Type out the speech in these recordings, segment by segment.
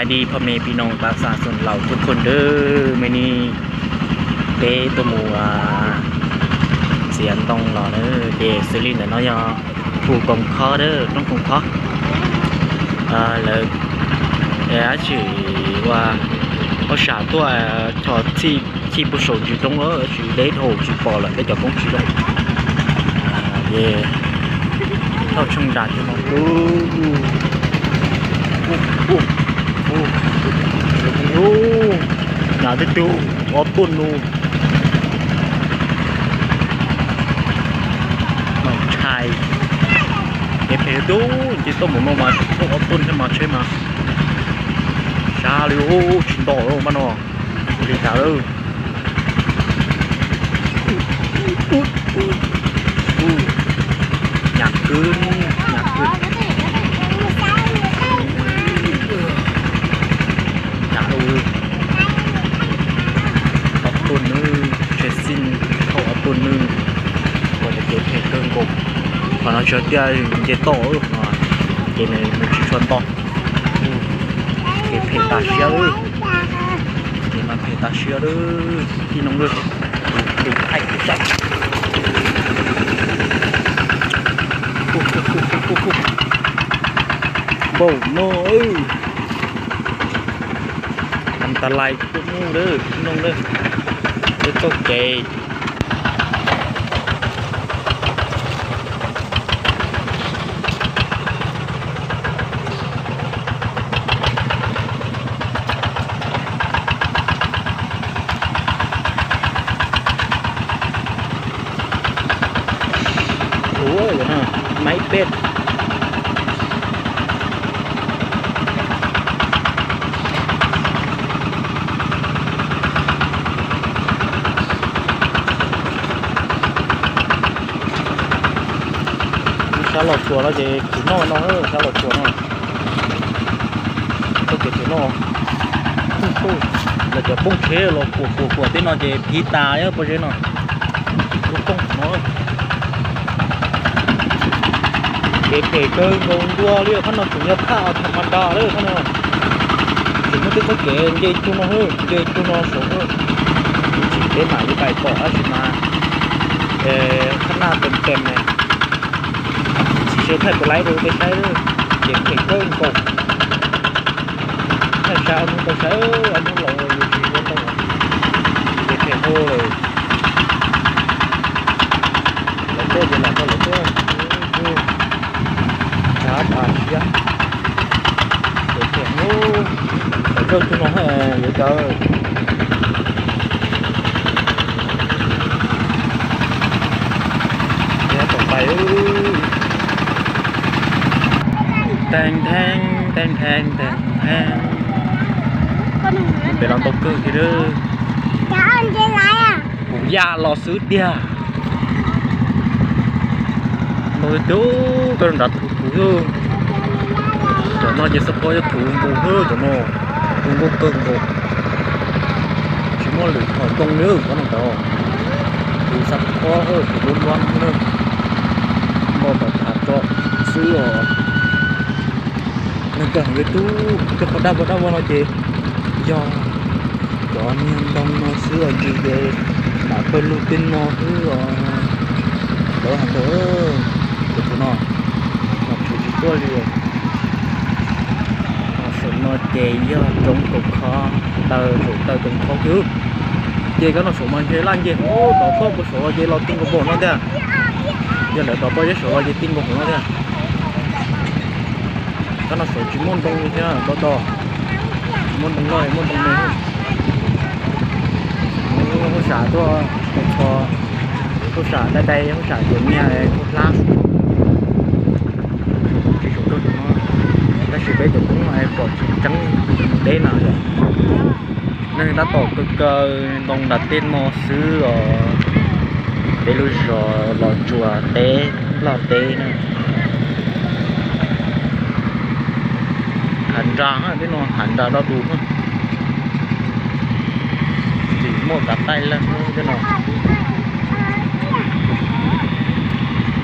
Hais li phooj ywg pib noog pab xav xom laus tuj khuj nrw, me ni peb tuaj mus txiav ntoo los na, ces xws li ntawm no yog hu koom khob, roob koom khob. Lawv dab tsi ua, ua sam tuaj tho txhij puag saum ntsis roob, tsis deb dhau tsis pom lawm peb cov koob tsis zoo. Ces thauj tsheej nram tug no, nram twb tug ob tuj nus. Mas ntshai, kev phem tub, nce toj mus no mas thauj ob tuj thiab mas tsheb mas sab li, tsis nto lawm mas no. Ua li cas lawm. Nyam kwv, nyam kwv. Nyam lus, ob tuj nws, tsheb xij thauj ob tuj nws, ua li kev phem kawg nkaus. Qhov no tsis tiaj nce toj no, ces nws tsis tshua nto. Kev phem tas siab, kev mas phem tas siab lawm tij noog lawm. Tus tus thaij kuv saib. Npaum no, tas lais tuaj mus lawm tij noog lawm, peb txoj kev. Ua, maib peb. Sab Los Tsuas no ces tsis noj no, sab Los Tsuas no. Txoj kev tsis noj. Lawv cov poob tsheb los kuam kuam kuam tej no ces phiv tas pob zeb no. Lub rooj no. Kev phem kawg nkaus ntua li, qhov no tseem yog thaj tha ma da lawm qhov no. Tseem muaj tej txoj kev nce cuag no, nce cuag no saud. Tsis teb mam li pais pom tab sis mas qhab naj teem teem ne. Tsis tshua thaij puas laib rau peb saib, kev phem kawg nkaus. Thaij saib ob hnub tau saib, ob hnub los yus tsis yuav tau. Kev phem dhau lawm. Lawv tuaj ces lam tau lawv tuaj. Tshav tas siab. Kev phem, lawv tuaj cuag no yuav cas. Tom pais, teeb theeb teeb theeb teeb theeb. Pem los ntau kawg kiag lawm. Kuv ya los xwb tiag. No twb koj nrad thuv thuv xwb. Cov no ces xab phob yuav thuv nkaus xwb, cov no thuv nkaus kawg nkaus. Tsis muaj lwm thaum ntoo li, qhov no ntawd thuv xab phob, thuv lub npab na. Npau taws thav tso xwb os. Neeg kawg heev li tub, cov qhov daj vog daj vog no ces yog cov niag ntoo no xwb os, tsis ces mam pawg lug tej no xwb os. Lawv hais ntawd, tus no, no tshuav tsis tuaj li. Saum no ces yog roob Koos Khob, taw saum taw Koos Khob xwb. Ces koj no saum mas ntshe laj nce hauv tom toj puag saud los ces los ti nkaus npaum no tiag. Yog ntawm tom pob zeb saud los ces ti nkaus hauv no tiag. Koj no saud tsis muaj ntoo li thiab, to to. Tsis muaj ntoo loj, muaj ntoo me. Hauj sam tuaj, hauj sam dai dai, hauj sam cov niag kuj hlab. Tsis saum no, tab sis peb cov koob pom tsis tseeb deb no yom. Neeg tab tom kaw kaw ntoo nram tej no xwb os. Peb lub zos Los Tsuas teb, Nplog teb na. Hav nra, tej no hav nra do dus. Tsis muaj kav taij leej tej no.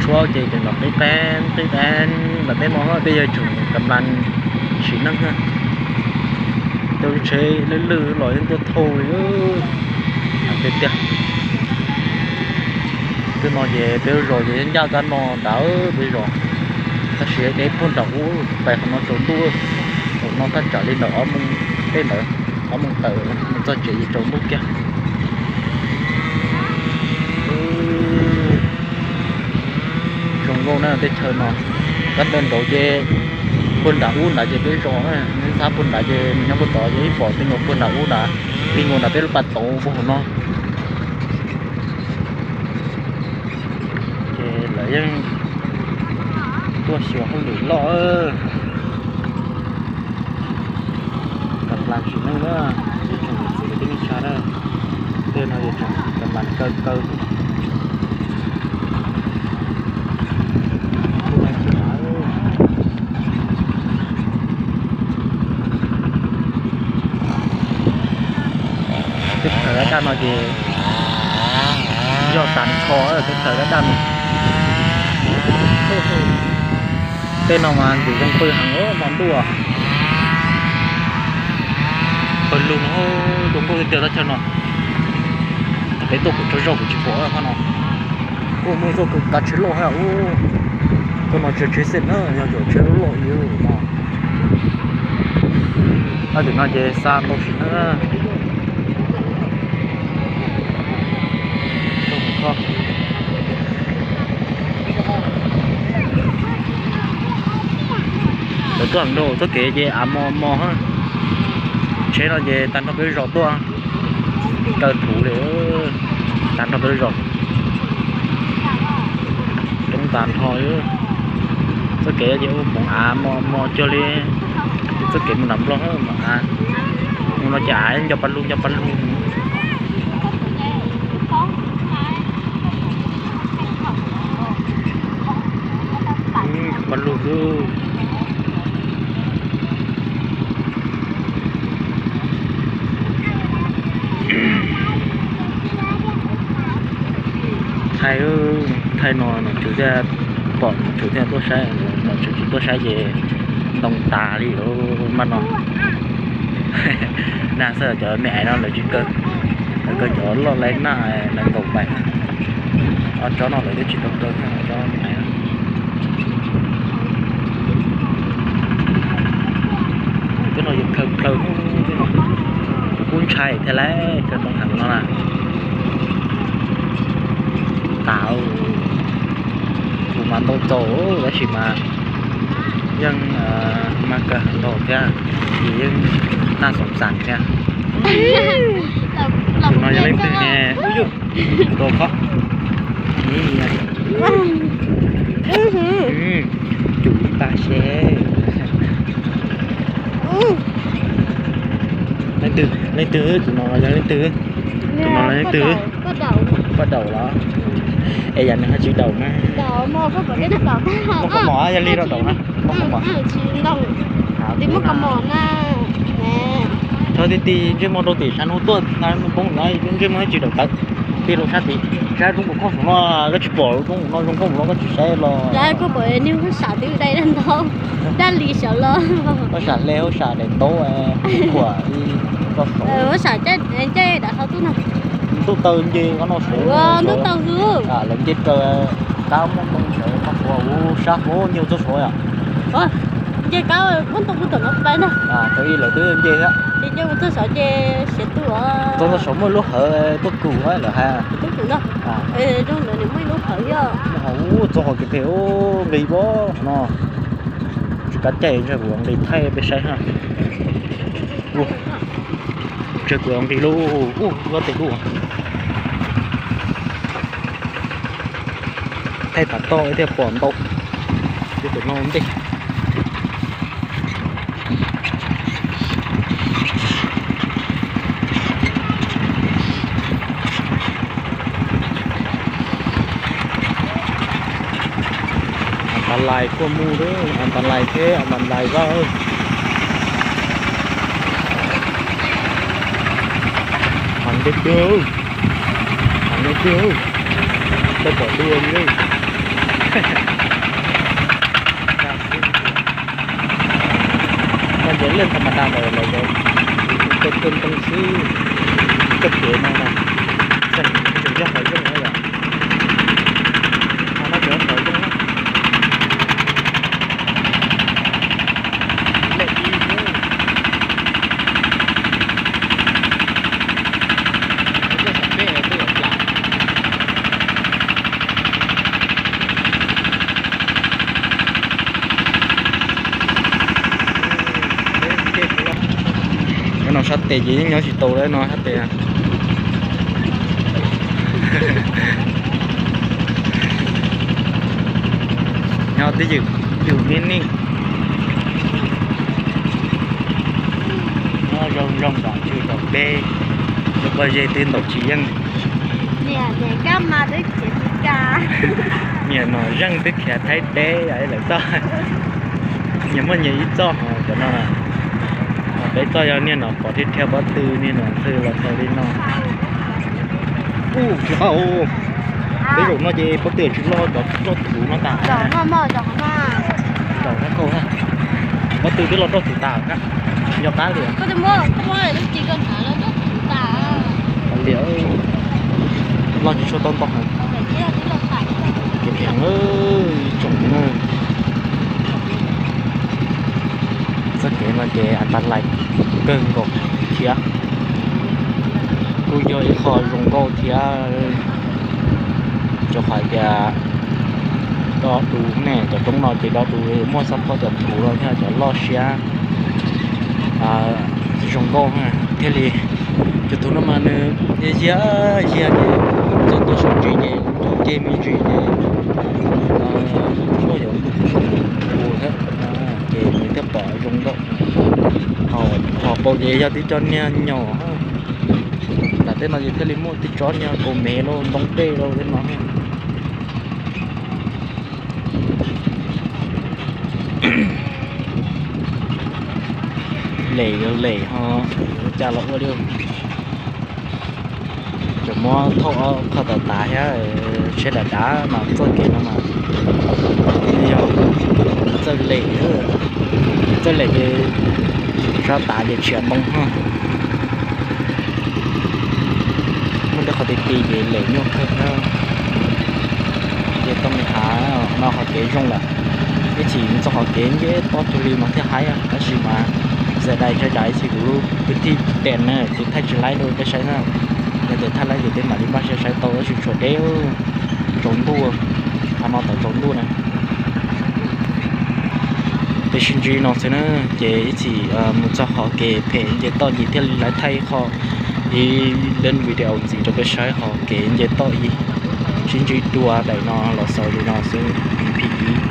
Tshuab ces tseem los qib qeeb qib qeeb nram tej no, tej yawg tseem kam nplas sim neej na. Cov tsheb lwj lwj los yeej tuaj thauj li tiag tiag. Twb no ces peb lub zos ces ncaj kab no nrad peb zos, tab sis deb puag nram ub pais qhov no tsaus ntuj, qhov no thaj tsam li ntawm ob moos, tej ntawd ob moos tawm mus txog tsev ces tsaus ntuj kiag. Zoo nkauj na teb chaws no. Kab ntawd nraud ces puag nram ub nrad ces peb zos, neb ntxhab puag nrad ces mus nyob puag tod ces ib pom tej nyuag puag nram ub nrad, tej nyuag nrad peb lub pas toov puag hauv no. Ces lawv yeej tuaj xyuas hauj lwm loj. Kam plas tsim neej na, ib tsoom niam txiv kwv tij neej tsa na, tej no yuav tseem kam plas kaw kaw. Teb chaws dab daj no ces yog tag nrho teb chaws dab daj no. Tej no mas ntxim zoo pw heev hmo ntuj. Pawg lug no zoo nkauj tiag tiag teb chaws no. Peb tuaj kuv tsaug zog kuv tsis pom qhov no. Kuj muaj ib txoj kav tsheb loj hab ub. Txoj no tsis tsheb xeem na, yog cov tsheb loj loj li no. Hab tim no ces xa ntau sim na. Lawv tuaj nrau txoj kev ces av mos mos. Tsheb no ces tag nrho peb lub zos tuaj. Kaw thuv li, tag nrho peb lub zos. Coob tag nrho. Txoj kev ces ua hmoov av mos mos cuag li txoj kev mus nram Nplog mos av. Mus no ces av nco pa lug nco pa lug. Pa lug xwb. Thaij, thaij no nom tswv thiaj pom, nom tswv thiaj tuaj saib, nom tswv tsis tuaj saib ces ntoo tas li lawm mas no. Nag xwb cov me ais no lawv tsis kaw, lawv kaw cov loj laib naj lawv nkaum pais. Ob tsob no lawv twb tsis tau kaw, ob tsob me ais. Twb no yog plhaw plhaw, kuv kuj ntshai thiab lauj, kaw ntoo heev no na. Tas, kuv mas ntau txaus tab sis mas yeej mas kaw heev nkaus thiab, ces yeej naj xoom xas thiab. Tus no yog leej twg ne? Ub yug, tus khob. Cum ib pas seb. Leej twg, leej twg, tus no yog leej twg? Tus no yog leej twg? Poj daum los? Es yam nws ho tsis daum na. Muaj kaus mom, yog li rau daum na, muaj kaus mom. Thaum ti ti ntsej muag rau tim sab hnub tuaj, ntsej muag tsis daum tawv. Tij laug sab tid, sab roob mus khob saum no, koj tsis pom roob no zoo nkauj los koj tsis saib los. Koj sam hle hauj sam daim ntaub, khuam li rau saud. Ntuj taw nce qhov no saud. Lawv nce raws qab muaj ntoo sawv qab suav, sab hauv nyuag txoj suav yom. Nce qab muaj ntoo kuv tom no pais na. Thaum ub lawv twb nce thiab. Ces nce mus txog saud ces siav tuaj. Txog txog saud muaj lub hawv tuaj kum lawm hais. Tuaj kum no. Zoo ntawd nws muaj ib lub hawv yog. Ub, txog hauv kev phem nqis pob no. Tsis kav cai ntshe kuv nqis thaij peb saib ha. Ntshe kuv nqis lub, ub, lub tes lub. Thaij tas toj thiaj pom ntau. Tus no ntej. Antalais kuj muaj, antalais thiab antalais vaj. Heev tiag tiag, heev tiag tiag, tau pom dua li. Koj nce lej tha ma da ntawd los yog Kawg kawg ntoo xwb, kawg pem no na, tseem yog qhov zoo na yom. Qhov no tseem yog qhov zoo na. Lawm ib lub. Tuaj saum peb tuaj yav plam. Nyob no sab tes ces yeej nyob tsis tau lawm no sab tes. Nyob twj ywm, ywm me neej. Nyob zoo zoo tom ntsis tom peb, cov pob zeb twb ntaus tsis yeej. Niam no zeej twb khiav Thaib teb lawm txoj. Nyias muaj nyias ib txoj cov no. Peb txoj yog niaj no pom thiab thiab pob tw niaj no xwb los tau li no. Ub, tsis qab, peb zaum no ces pob tw tsis loj, cov loj thuv no tas. Zaum no kauj, pob tw twb loj roj thuv tas na. Yog qab li. Liam, loj tsis tshua tau ntau heev. Kev phem ib tsoom na. Txoj kev no ces a ta lais kawg nkaus thiab. Kuj yog ib qho zoo nkauj thiab. Rau qhov tias dob du ne, cov roob no ces dob du muaj xab phob cov thuv los thiab cov loj siab zoo nkauj thiaj li. Cov thuv no mas nws yag yag ces txog tuaj saum ntsis ces nrov ceg me ntsis ces muaj cov ntug zoo thiab, ces nws thiaj pom zoo nkauj. Ho pau ces yog tib co niag nyom. Nram tej no ces thiaj li muaj tib tsob niag kaus mev lauj, ntoo dej lauj tej no. Lem yog lem ho, ua cas los ua li. Tseem muab thauj ob qho tas tas thiab, tsheb dav dav mas txoj kev no mas yog txawj lem, txawj lem ces sab tav ces tshiav ntoo ho. Muaj tej qhov ti ti ces lem nyuaj kawg na. Ces tau me hav no qhov kev zoo lawm, ib chim mus txog qhov kev nce pob cuag li mas thiaj haib, tab sis mas zais dais zais dais ib chim kuv lub kwv tij tes na ces thaij tsis laib rau peb saib na. Yog tias thaij laib ces peb mam li npaj saib saib tau tab sis tshuav deb tsaus ntuj, qhov no tau tsaus ntuj na. Peb sib ntsib no xwb na, ces ib chim mus txog qhov kev phem nce toj ces thiaj li laib thaij ib qho ib lub video ntxiv rau peb saib qhov kev nce toj ib. Sib ntsib dua daim no los xaus li no xwb, E P ib.